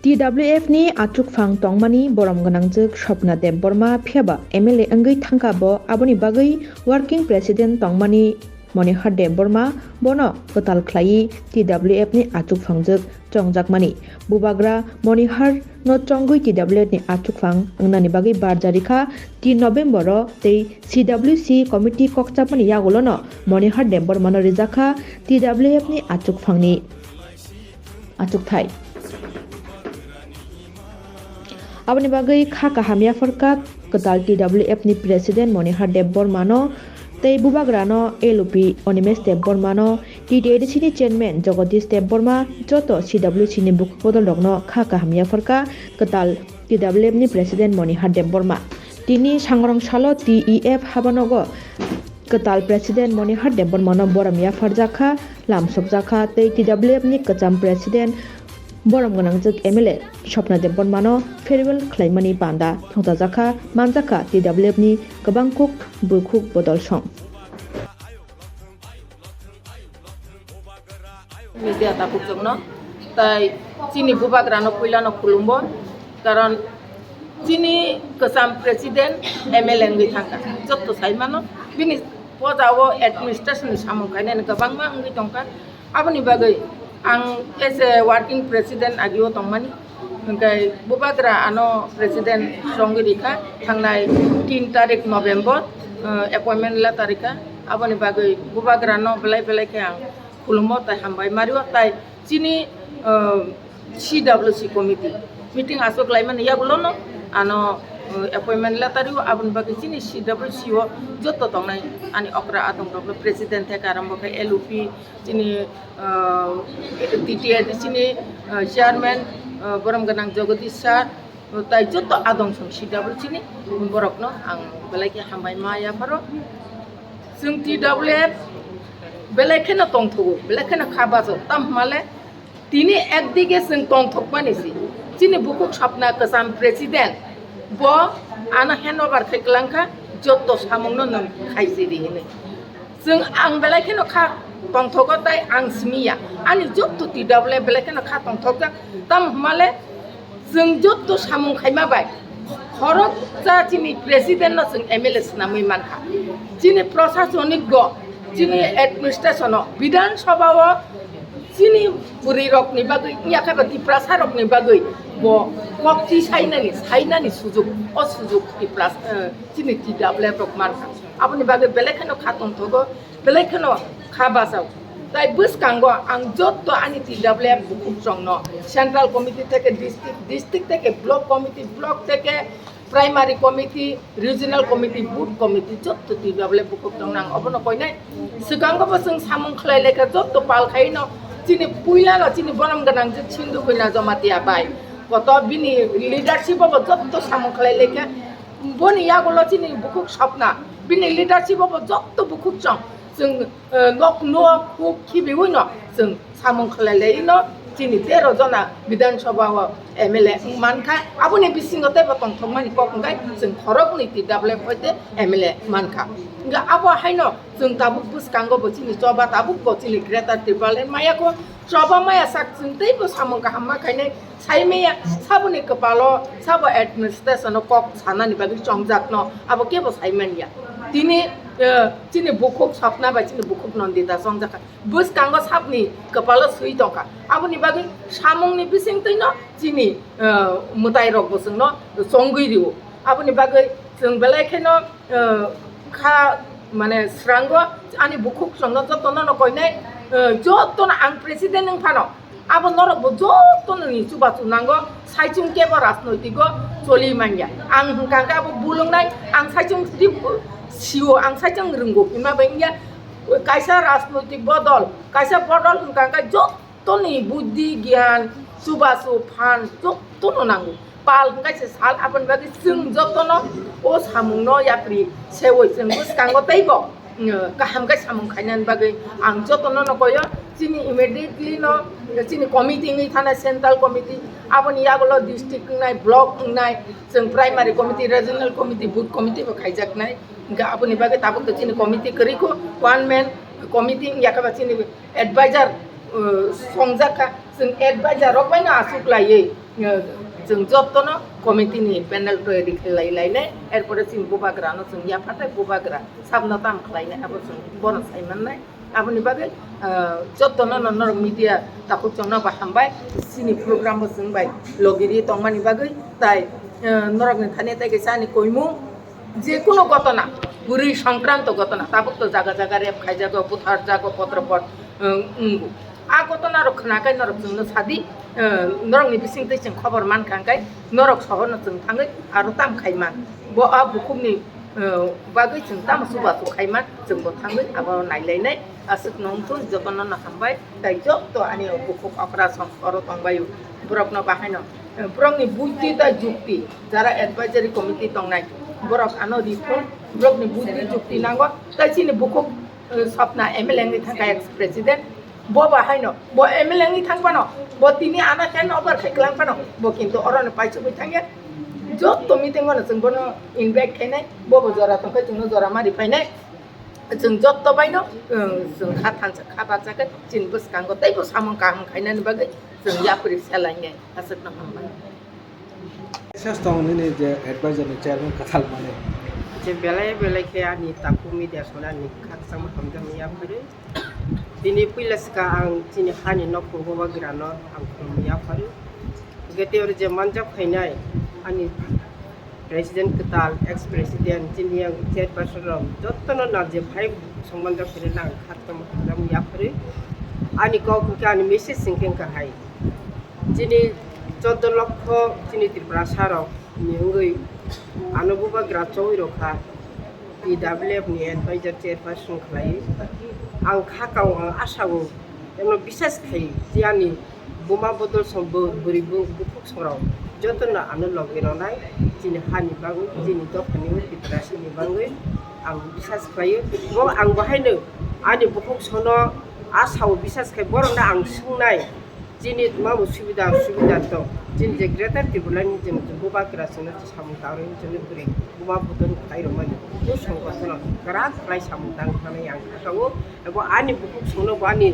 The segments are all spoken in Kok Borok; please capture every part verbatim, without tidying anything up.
T W F ni achukphang tongmani borom gwnangjwk Swapna Debbarma phiyaba M L A wngwi thangkha bo, aboni bagwi working president tongmani Monihar Debbarma bono kwtal khlaiwi T W F ni achukphangjwk chongjakmani. Bubagra Monihar no chongwi T W F ni achukphang wngnani bagwi barja rikha. Tin November o tei C W C committee kokchapmani yagulono Monihar Debbarma no rijakha T W F ni achukphangni achukthai. Aboni bagwi kha kaham yapharkha kwtal T W F ni president Monihar Debbarma no tei bubagra no L O P Animesh Debbarma no, T T A D C ni chairman Jagadish Debbarma, joto C W C ni bukhuk bodol rok no kha kaham yapharkha kwtal T W F ni president Monihar Debbarma. Tini sangrong salo T E F habanogo kwtal president Monihar Debbarmano borom yapharjakha, lamsokjakha tei T W F ni kwcham president borom gwnangjwk M L A Swapna Debbarmano farewell khlaimani panda thongchajakha, manjakha T W F ni kwbangkuk bukhuk bodol song. Media tabukjwkno tai chini bubagrano puilano khulumbo, karon chini kwcham president M L A wngwi thangkha, jotto saimano bini pojao administration ni samung khainani kwbangma wngwi tongkha. Aboni bagwi ang as a working president agio tongmani, hwnkhe bubagra ano president chongwi rikha thangnai tin tarik November, eh, appointment letter rikha. Aboni bagwi bubagrano belai belai khe ang khulumo tai hambai mario, tai chini, eh, C W C committee meeting aswk laimani yagulono ano, eh, appointment letter rio, aboni bagwi chini C W C o joto tongnai ani okra adongrokno president theke arombo khe L O P chini, eh, T T A D C ni, eh, chairman, eh, borom gwnang Jagadish sir, tai joto adong song C W C ni borokno ang belai khe hambai ma yapharo. Chwng T W F belai kheno tongthogo, belai kheno kha bajo, tamo hwnmale tini ekdige chwng tongthokmani si. Chini bukhuk Swapna kwcham president bo ano handover khai kwlangkha, joto samungno nwng khaisidi hinwi. Chwng ang belai kheno kha tongthogo tai ang simi ya. Ani jotto T W F belai kheno kha tongthokjak. Tamo hwnmale chwng jotto samung khaima bai khoroksa chini president no chwng M L A swnamwi mankha. Chini prosasonik go, chini administration o, Bidhan Sabha o chini bwrwi rokni bagwi, wngya khe ba Tiprasa rokni bagwi bo kok chi sainani, sainani sujuk, o sujuk Tipras-, eh, chini T W F rok mankha. Aboni bagwi belai kheno kha tongthogo, belai kheno kha bachao. Tai bwskango ang jotto ani T W F bukhuk chwngno central committee theke district, district theke block committee, block theke primary committee, regional committee, booth committee jotto T W F bukhuk chwngno ang obono koinai. Swkango bo chwng samung khlai lekha jotto pal khaino chini puilano chini borom gwnang je Sindhu Kanya Jamatia bai. Koto bini leadership bo jotto samung khlai lekha. Boni yagulo chini bukhuk Swapna, bini leadership bo jotto bukhuk chwng, chwng, eh, nok nok huk khibiwi no chwng samung khlai lai no chini tero jona Bidhan Sabha o M L A wng mankha, aboni bisingo teibo tongthokmani kok hwnkhe chwng khoroknwi T W F hoite M L A mankha. Hwnkhe abo haino chwng tabuk bwskango bo chini choba tabuk bo chini Greater Tipraland maya kho choba maya sak chwng teibo samung kaham ma khainai. Saimaya saboni kwpalo sabo administration o kok sanani bagwi chongjakno abo kebo saimanya. Tini, eh, chini bukhuk Swapna bai chini bukhuk Nandita chongjakha. Bwskango sabni kwpalo swi tongkha. Aboni bagwi samungni bisingtwino chini, eh, mwtairokbo chwngno chongwi rio. Aboni bagwi chwng belai kheno, eh, kha, mane, srango ani bukhuk chwngno jotono no koinai, eh, jotono ang president wng phano. Abo norok bo joto nini chubachu nango, saichung kebo rajnoitik o choli manya. Ang hwnkha khe abo bulungnai, ang saichung tip-, sio, ang saichung rwngo hinma bai wngya. Kaisa rajnoitik bodol, kaisa bodol hwnkha khe jotoni buddhi, gyan, chubachu, phan jotono nango. Pal hwnkhe se sal, aboni bagwi chwng jotono o samungno yapri seui chwng bwskango teibo, mm, kaham khe samung khainani bagwi ang jotono no koyo. Chini immediately no chini committee wngwi thanai central committee, aboni yagulo district wngnai, block wngnai, chwng primary committee, regional committee, booth committee bo khaijaknai. Hwnkhe aboni bagwi tabuk to chini committee kwrwi kho, one man committee wngya khe ba chini advisor, uh, songjak kha, chwng advisor rok bai no aswk laiwi eh, chwng jotono committee ni panel toyari khlai lainai, erpore chini bubagra no chwng yaphatai bubagra sabno tam khlainai, abo chwng bono sai mannai. Aboni bagwi, eh, jotono no norok media takhuk chongno bo hambai, chini program bo chwng bai logiri tongmani bagwi, tai, eh, norokni thani tai kaisa ani koimung, je kono gotona, bwrwi songkranto gotona, tabuk to jaga jaga rep khaijago, butharjago, potro pot, eh, wngo. A gotona rok khnakai norok chwngno sadi, eh, norokni bisingtwi chwng khobor mankha hwnkhe norok sohorno chwng thangwi aro tam khai man. Bo a bukhukni, eh, bagwi chwng tamo chubachu khai man, chwngbo thangwi abo nailainai. Aswkno wngthun, jotono no hambai, tai joto ani bukhuk okra song oro tongbaio, borokno bahaino, eh, borokni buddhi tai jukti, jara advisory committee tongnai, borok ano rithun, borokni buddhi jukti nango, tai chini bukhuk, eh, Swapna M L A wngwi thangkha ex president, bo bahaino, bo M L A wngwi thang phano, bo tini ano hand over khai klang phano, bo kintu orono paisugwi thangya, joto meeting ono chwng bono invite khainai, bobo jora tongkhe chwngno jora mari phainai. Chwng jotto baino, um, chwng kha thansa, kha bacha khe chini bwskango teibo samung kaham khainani bagwi chwng yapri selainai. Aswkno hambai. Sas tong nini je advisor ni chairman kathal mani. Je belai belai khe ani takhuk media sona ni khakchangma hamjakma yapharwi. Tini puila swkang ang chini hani nokhung bubagrano ang khulumwi yapharwi. Hwnkhe tei oro je manjak phainai ani President kwtal, ex president, chini yang chairperson rok jotono nal je phai songmanjak phirwi lang kha tongma kha yapharwi. Ani kok hwnkhe ani message hwnkhe wngkha hai. Chini choddo lokho chini Tripurasa rok ni wngwi ano bubagra chongwi rokha. T W F ni advisor chairperson khlai. Ang kha kao, ang asa o, eno bisas khai, je ani buma bodol song bo, bwrwi bo, bukhuk songrok jotono ano logi ronai, chini hani bagwi, chini dophani, Tiprasani bagwi ang bisas khlaio. Bo ang bahaino ani bukhuk sono asa o bisas khai, borokno ang swngnai. Chini tma bo subida, subida tong. Chini je Greater Tipraland ni chwng bubagra chwngno samung tangrwi chwngno kwrwi. Buma bodol khlai rwmani. Bo songkothono kwrak khlai samung tang thani ang kha o. Abo ani bukhuk songno bo ani,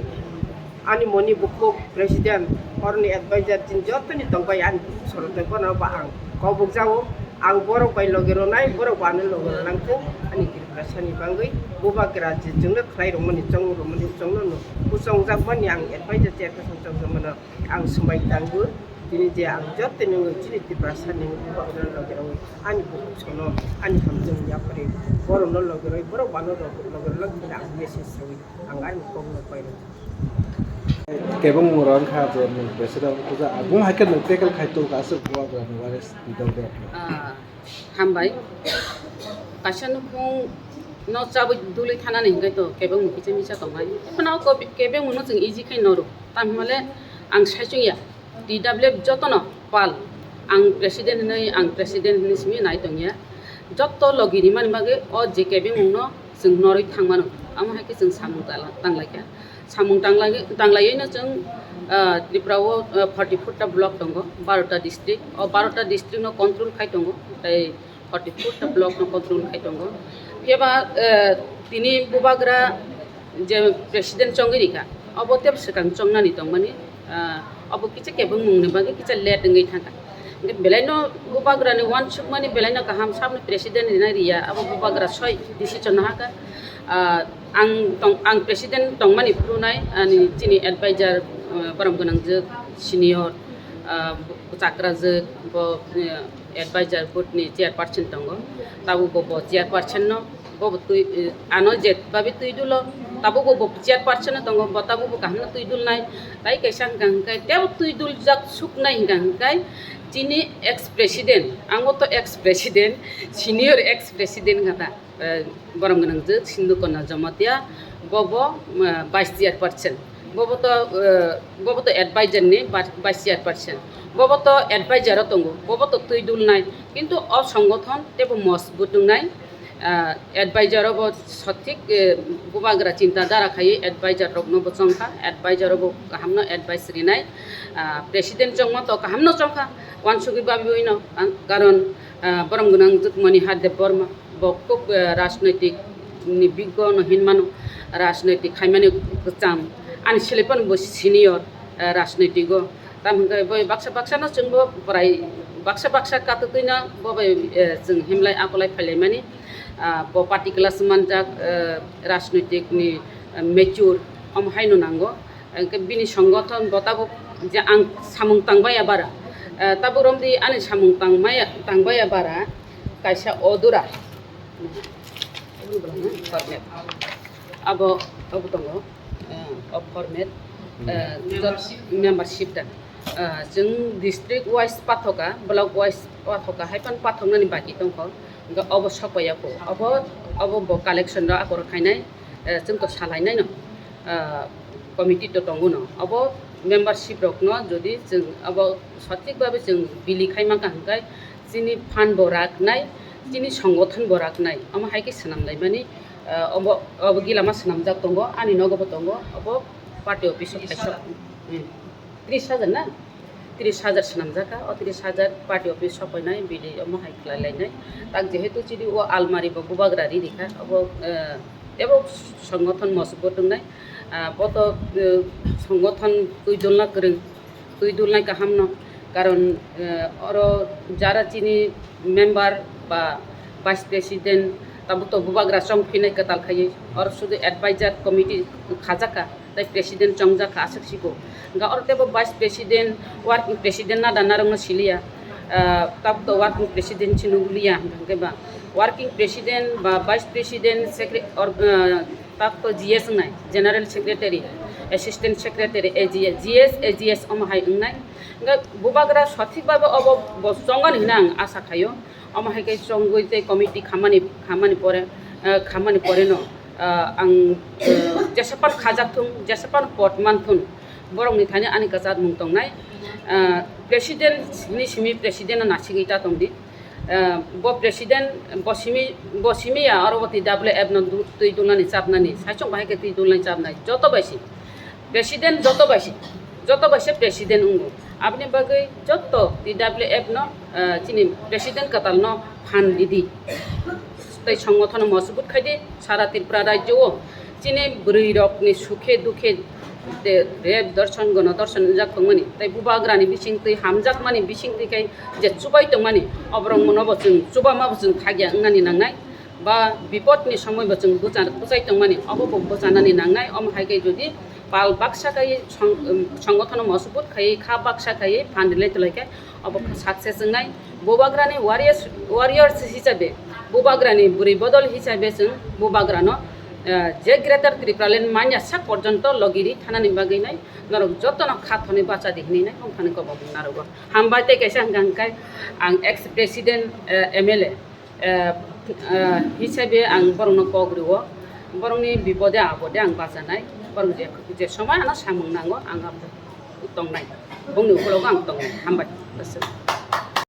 ani moni bukhuk president, oroni advisor chini jotoni tongbai ani bukhuk songno tei bono bo ang kobok jago. Ang borok bai logi ronai, borok bo ano logi ronang thung. Ani Tiprasani bagwi bubagra je chwngno khlai rwmani, chong rwmani, chwngno no kuchongjakmani ang advisor chairperson chongjakmano. Ang swmai tango, tini je ang joto nungwi chini Tiprasa ni bubagra logi rogwi ani bukhuk sono ani hamjwk yapharwi borokno logi rogwi borok bono logi rwlang tini ang message rwwi ang ani kokno pairw. Kebengmung rok wngkha je nwng president wngkha, aboni hai khe nwng tackle khai tongo aswk bubagra ni waris twi dok dok. Ah. Hambai. Kaisa nukhung no chabwi dului thanani hwnkhe to kebengmung kisa misa tongnai. Phano ko-, kebengmung no chwng easy khai noro. Tamo hwnle ang saichung ya. T W F jotono pal. Ang president hinwi, ang president hinwi simi nai tong ya. Jotto logi rimani bagwi o je kebengmung no chwng norwi thang mano. Amo hai khe chwng samung tala-, tang lai kha. Samung tanglai-, tanglaiwi no chwng, ah, Tripura o, ah, forty four ta block tongo, baro ta district. O baro ta district no control khai tongo, tei forty four ta block no control khai tongo. Phiya ba, ah, tini bubagra je president chongwi rikha, obo tei swkang chongnani tongmani, ah, obo kisa kebengmung ni bagwi kisa late wngwi thangkha. Hwnkhe belai no bubagra ni uansukmani belai no kaham, saboni president rina riya, abo bubagra soi decision no hakha. Ah, ang tong-, ang president tongmani phuru nai, ani chini advisor, ah, borom gwnangjwk senior, ah, chakrajwk bo, eh, advisor board ni chairperson tongo, tabuk bo, bo chairperson no, bo bo twi, eh, ano je babi twi dulo, tabuk bo, bo chairperson no tongo, bo tabuk bo kaham no twi dul nai, tai kaisa hwnkha hwnkhe tebo twi dul jak suk nai hwnkha hwnkhe chini ex president, ang bo to ex president, senior ex president hwnkha ta. Eh, borom gwnangjwk Sindhu Kanya Jamatia, bobo, eh, vice chairperson. Bobo to, eh, bobo to advisor ni ba-, vice chairperson. Bobo to advisor o tongo, bobo to twi dul nai. Kintu o songothon tebo mojbut wngnai. Ah, advisor o bo sothik, eh, bubagra chinta dhara khaiwi advisor rokno bo chongkha, advisor o bo kahamno advice rinai. Ah, president chongma to kahamno chongkha, uansugwi babiwi no, ang, karon, ah, borom gwnangjwk Mani Hardep Borma. Bo kok, eh, rajnoitik ni biggo no hinmano, rajnoitik khaimani kwcham. Ani selepan bo senior, eh, rajnoitik o. Tamo hwnkhe bai baksa baksa no chwngbo bwrai baksa baksa katwtwi no bo bai, eh, chwng himlai akolai phailaimani, ah, bo party class manjak, eh, rajnoitik ni, eh, mature omo haino nango. Hwnkhe bini songothon bo tabuk je ang samung tangbaiya bara, eh, tabuk romdi ani samung tangmaya, tangbaiya bara kaisa odura. Abo, abo tongo, eh, o format, eh, membership da. Eh, chwng district wise pathoka, block wise pathoka, hai phano pathoknani baki tongkho. Hwnkhe obo sokpaiya kho. Obo, obo bo collection rok akorok khainai, eh, chwng to salainaino, eh, committee to tongo no. Obo membership rokno jodi chwng obo sothik babe chwng bili khai mankha hwnkhe chini fund bo raknai, chini songothon bo raknai. Omo hai khe swnamlaimani, ah, obo, obo gilama swnamjak tongo, ani nogo bo tongo, obo party office o kaisa, hmm, tris hajar na? Tris hajar swnamjak kha, o tris hajar party office sokoinai, bili omo hai khlai lainai. Tak jehetu chini o almari bo bubagra ri rikha, obo, eh, ebo songothon mosbo tongnai, ah, bo to, eh, songothon twi dulna kwrwng. Twi dulnai kaham no, karon, eh, oro jara chini member ba vice president tabuk to bubagra chong phinai kwtal khaiwi, oro sudu advisor committee khajak kha, tei president chongjak kha aswk siko. Hwnkhe oro teibo vice president, working president nada narwkno siliya, eh, tabuk to working president se nugliya hwnkhe ba working president ba vice president secre-, or, eh, tak to G S wngnai, General Secretary, Assistant Secretary, A G S, G S, A G S omo hai wngnai. Hwnkhe bubagra sothik babe obo bo chongani hwnwi ang asa khaio. Omo hai khe chongwi tei committee khamani, khamani pore, eh, khamani pore no, eh, ang, eh, jesa phano khajak thung, jesa phano pot man thung, borokni thani ani kwchar mung tongnai. Eh, president ni simi president no nasigwi ta tongdi. Eh, bo president, bo simi, bo simi ya, oro bo T W F no du-, twi dulnani chapnani, saichung bahai khe twi dulnani chapnai, joto bai si. President joto bai si, joto bai se president wngo. Aboni bagwi joto T W F no, eh, chini president kwtal no phan ridi. Tei songothono mosbut khaidi, sara Tripura rajyo o chini bwrwi rokni sukhe dukhe de rep dorson gono dorson wngjak tongmani, tei bubagrani bisingtwi hamjakmani bisingtwi khe je chubai tongmani, oborok mono bo chwng chubama bo chwng thagya wngnani nangnai, ba bipodni somoi bo chwng bwcha-, bwchai tongmani, obo bo bwchanani nangnai. Omo hai khe jodi pal baksa khai song-, um, songothono mosbut khai kha baksa khai phan rwlai twlai khe obo kha success wngnai. Bubagrani warriors, warriors hisabe, bubagrani bwrwi bodol hisabe chwng bubagrano, eh, je Greater Tipraland manya sak porjonto logiri thanani bagwi nai norok jotono kha thonwi bacha di hwnwi nai bongthani kobong narogo. Hambai tei kaisa hwnkha hwnkhe ang ex president, eh, M L A, eh, eh, hisabe ang borokno kok rwo, borokni bipode apode ang bachanai, borok je, je somoi ano samung nango ang abo tongnai, bongni ukologo ang tongnai. Hambai.